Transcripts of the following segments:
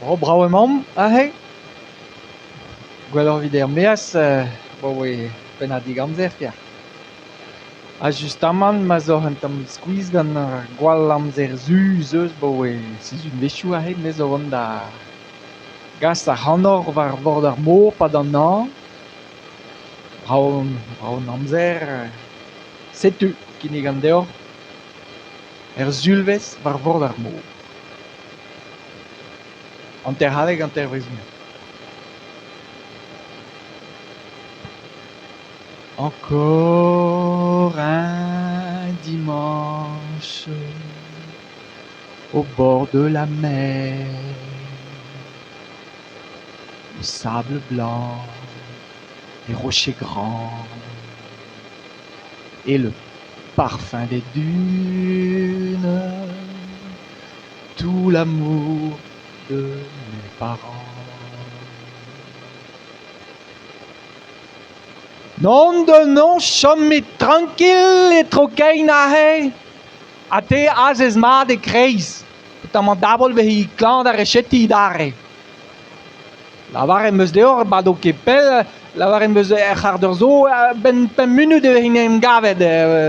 Oh brav emaomp aze. Gwelloc'h evit er-maez abaoe ur pennadig amzer ya. Ha justamant ma'z oc'h un tamm skuizh gant ar gwall amzer zu 'z eus abaoe sizhunvezhioù aze me zo o vont da gas ac'hanoc'h war bord ar mor 'pad an hañv. Brav brav an amzer, setu kinnigan deoc'h ur sulvezh war vord ar mor. Hanter c'halleg hanter brezhoneg. Encore un dimanche au bord de la mer, le sable blanc, les rochers grands et le parfum des dunes, tout l'amour de mes parents. Nom de nom, chomit trankil e tro-kein aze ha te azez mat e-kreiz peotramant dabol 'vez klañv da rechetiñ adarre. Lavaret 'm eus deoc'h ne bado ket pell, lavaret 'm eus er c'hard eur zo, a-benn pemp munut e vez en em gavet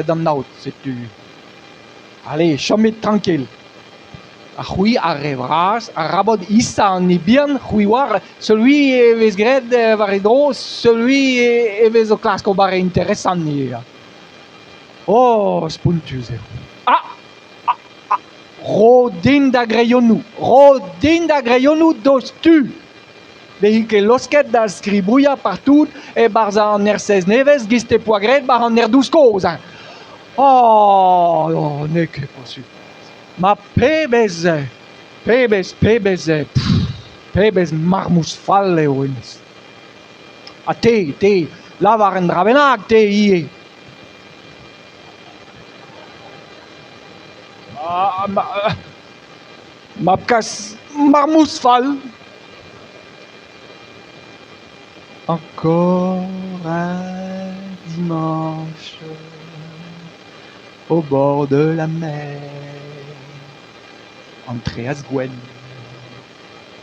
d'an aod, setu. Ale, chomit trankil. Ha c'hwi, ar re vras, arabat isañ an bihan, c'hwi 'oar, seul vui e vez graet war e dro, seul vui e vez o klask ober interesant ivez. Oh, spontus eo. Ah ! Ah ! Ah ! Ro din da greionoù, ro din da greionoù diouzhtu ! Vezi ket laosket da skribouilhañ partout e-barzh an R16 nevez 'giz te 'poa graet 'ba an R12 kozh hein. Oh, n'eo ket posupl. Ma pebezh, pebezh, pebezh, pebezh marmouz fall eo hennezh. Ha te, te, lavar un dra bennak te ivez. Ah, ma, mab-kazh marmouz fall. Encore un dimanche au bord de la mer, An traezh gwenn,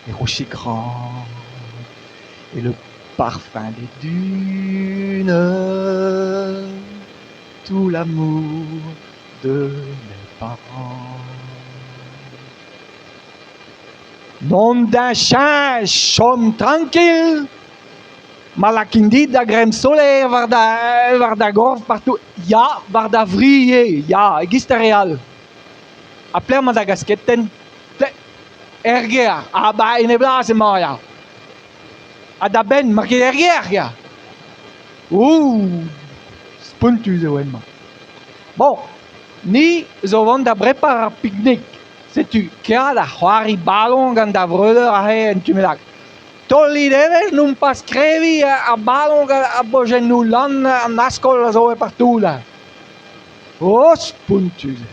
les rochers grands et le parfum des dunes, tout l'amour de mes parents. Mont da cheñch, chom trankil ! Ma lakin dit da gremm solaer war da war da gorf partout. Ya, war da fri ivez, ya, e-giz ar re all. Ha pelec'h emañ da gasketenn ? Er gêr. Ah ba en e blas emañ ya. Ha da benn, mar ket er gêr ya. Ouh, spontus eo hemañ. Bon, ni zo vont da brepar ar piknik. Setu kaer da c'hoari baloñ gant da vreudeur aze en tu bennak. Taolit evezh nompas kreviñ ar baloñ gant ar bojennoù lann an askol a zo e partout là. Oh, spontus eo.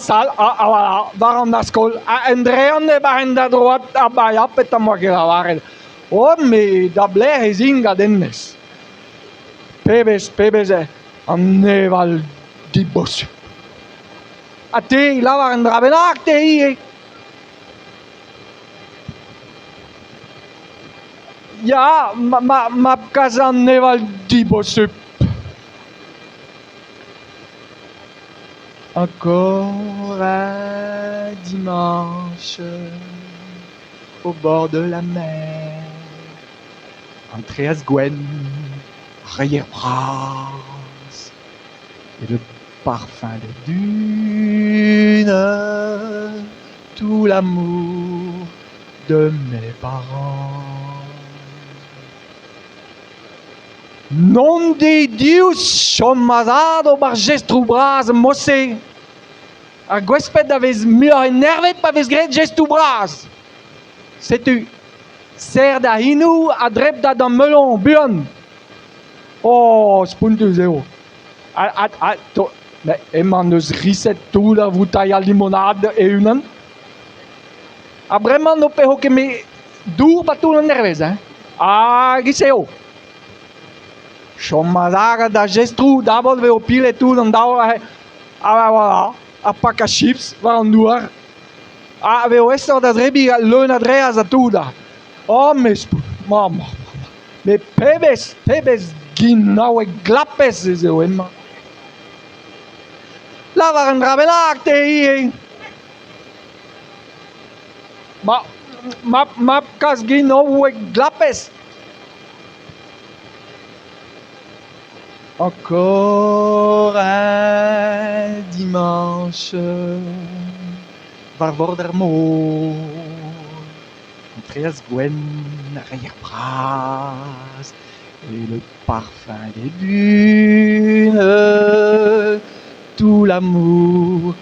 Sal, voilà, war an askol. Ha un drean e-barzh da droad ha ba ya, petra 'm boa ket lavaret. Oh, me da belec'h ez in gant hennezh. Pebezh, pebezh aneval dibosupl. Ha te, lavar un dra bennak te ivez. Ya, ma, ma, mab-kazh aneval dibosupl. Encore un dimanche au bord de la mer, An traezh gwenn, reier bras et le parfum des dunes, tout l'amour de mes parents. N'on ket diouzh chom ma zad ober jestroù bras mod-se. Ar gwesped a vez muioc'h enervet pa vez graet jestroù bras. Setu, serr da c'henoù ha dreb da damm meuloñ, buan. Oh, spontus eo. Ha, met emañ 'neus riset tout ar voutailhad limonad e-unan. Ha bremañ n'ho pezo ket met dour 'ba toull an dervezh hein. Hag e eo. Chom a lâret da jestroù dabord 'vezo pilet tout an daol aze. Ha voilà, ar pakad chips war an douar. Ha vezo aesoc'h da zebriñ leun a draezh ha tout ha. Oh me ma ma met pebezh pebezh ginaoueg glapez ez eo hemañ. Lavar un dra bennak te ivez. Ma mab mab kas ginaoueg glapez. Encore un dimanche war bord ar mor An traezh gwenn, ar reier bras et le parfum des dunes Tout l'amour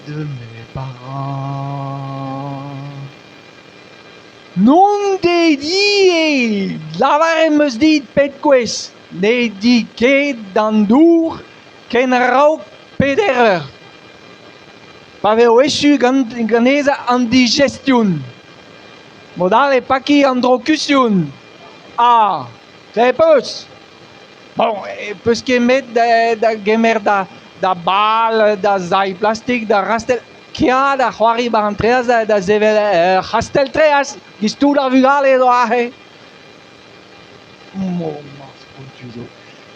de mes parents N'on ket ivez Lavaret 'm eus dit pet gwech ne di ket d'an dour ken a-raok peder eur. Pa vezo echu ganez an digestion. Mod all e paki an drokusion. Ah, klevet 'peus ? Bon, 'peus ket 'met da gemer da bal, da sailh plastik, da rastell. Kea da c'hoari war an traezh da sevel ur c'hastell-traezh giz tout ar vugale zo aze.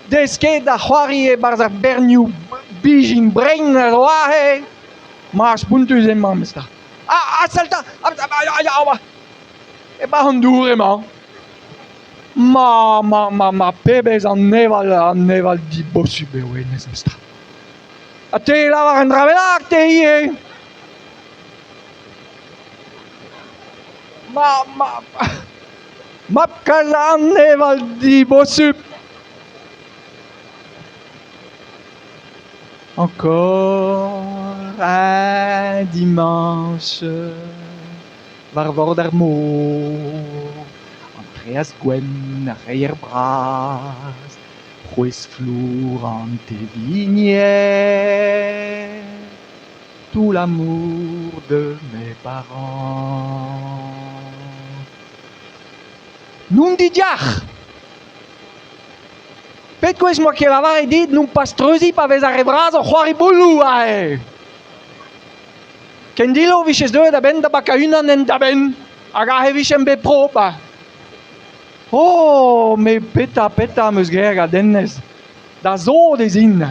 Desket da c'hoari e-barzh ar bernioù bezhin brein a zo aze. Ma spontus emañ memestra. Ah, sell 'ta ! E-barzh an dour emañ. Ma, ma, ma, ma pebezh aneval, aneval dibosupl eo hennezh memestra. Ha te lavar un dra bennak, te ivez ! Ma, ma, mab kalz aneval dibosupl. Encore un dimanche war vord ar mor An traezh gwenn, ar reier bras C'hwezh flour an tevinier Tout l'amour de mes parents N'on dit yac'h ! Pet gwech 'moa ket lavaret dit nompas treuziñ pa vez ar re vras o c'hoari bouloù aze ? Ken dillo 'vijes deuet a-benn da bakañ unan en da benn hag aze 'vijemp bet propr. Oh, met petra petra am eus graet gant hennezh ? Da sot ez int.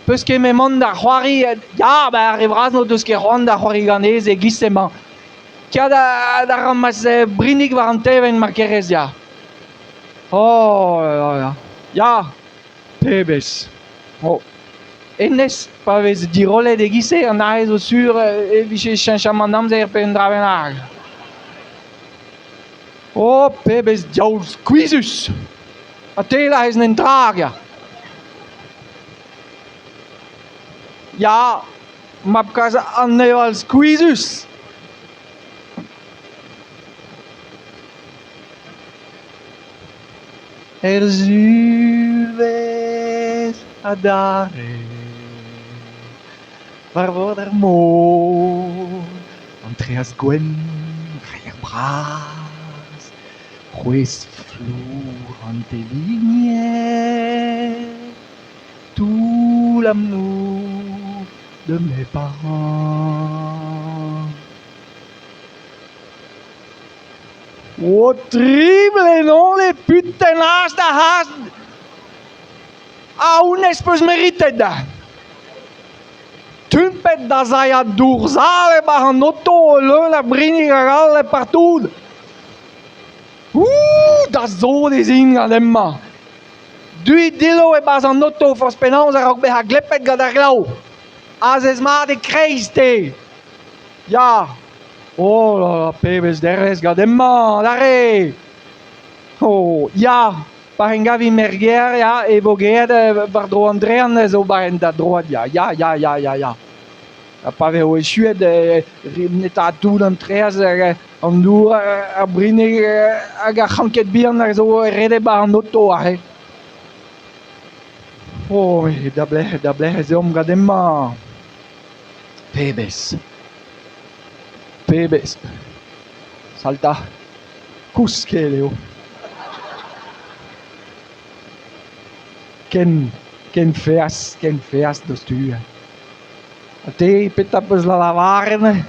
'Peus ket m'emañ da c'hoari ya ba ar re vras n'o deus ket c'hoant da c'hoari ganez e-giz emañ. Kea da ramas brinig war an tevenn mar kerez ya. Oh ya, ya, pebezh. Oh. Hennezh, pa vez dirollet e-giz-se, an aze zo sur e vije cheñchamant amzer pe un dra bennak. Oh, pebezh diaoul skuizhus ! Ha te lârez en dra, ya. Ya, mab-kazh aneval skuizhus ! Er sulvezh adarre war vord ar mor An traezh gwenn, reier bras, c'hwezh flour an tevinier Tout l'amour de mes parents. Oh tribl eo le putain hast da hast Ha honnezh 'peus meritet da. Tumpet da zailhañ dour sal e-barzh an oto leun a brinig hag all partout. Ouh, da sot ez int gant hemañ. Duit dillo e-barzh an oto forzh penaos a-raok bezañ glepet gant ar glav. Azez mat e-kreiz te. Ya. Oh là là, pebezh dervezh gant hemañ, adarre. Oh, ya. Pa en gavimp er gêr, ya, e vo graet war-dro an drean zo 'ba en da droad, ya, ya, ya, ya, ya, ya. Ha pa vezo echuet netaat tout an traezh, an dour, ar brinig hag ar c'hranked bihan a zo redet 'ba an oto aze. Oh, da belec'h, da belec'h ez eomp gant hemañ ? Pebezh ! Pebezh ! Salta ! Kousket eo. Ken ken feas, ken feas diouzhtu. Ha te, petra 'peus da lavaret ?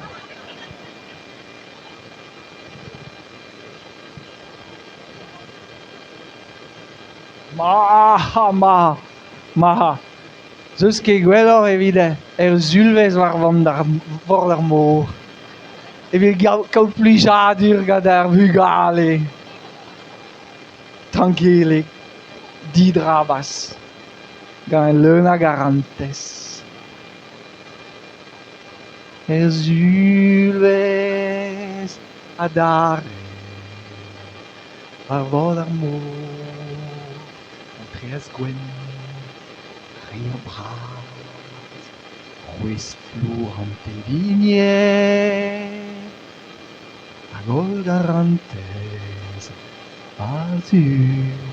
Ma, ma, ma, 'z eus ket gwelloc'h evit ur sulvezh war bord ar mor evit kaout plijadur gant ar vugale, trankilik, didrabas, gant leun a garantez. Ur sulvezh adarre war vord ar mor, an traezh gwenn, reier bras, c'hwezh flour an tevinier hag holl garantez va zud.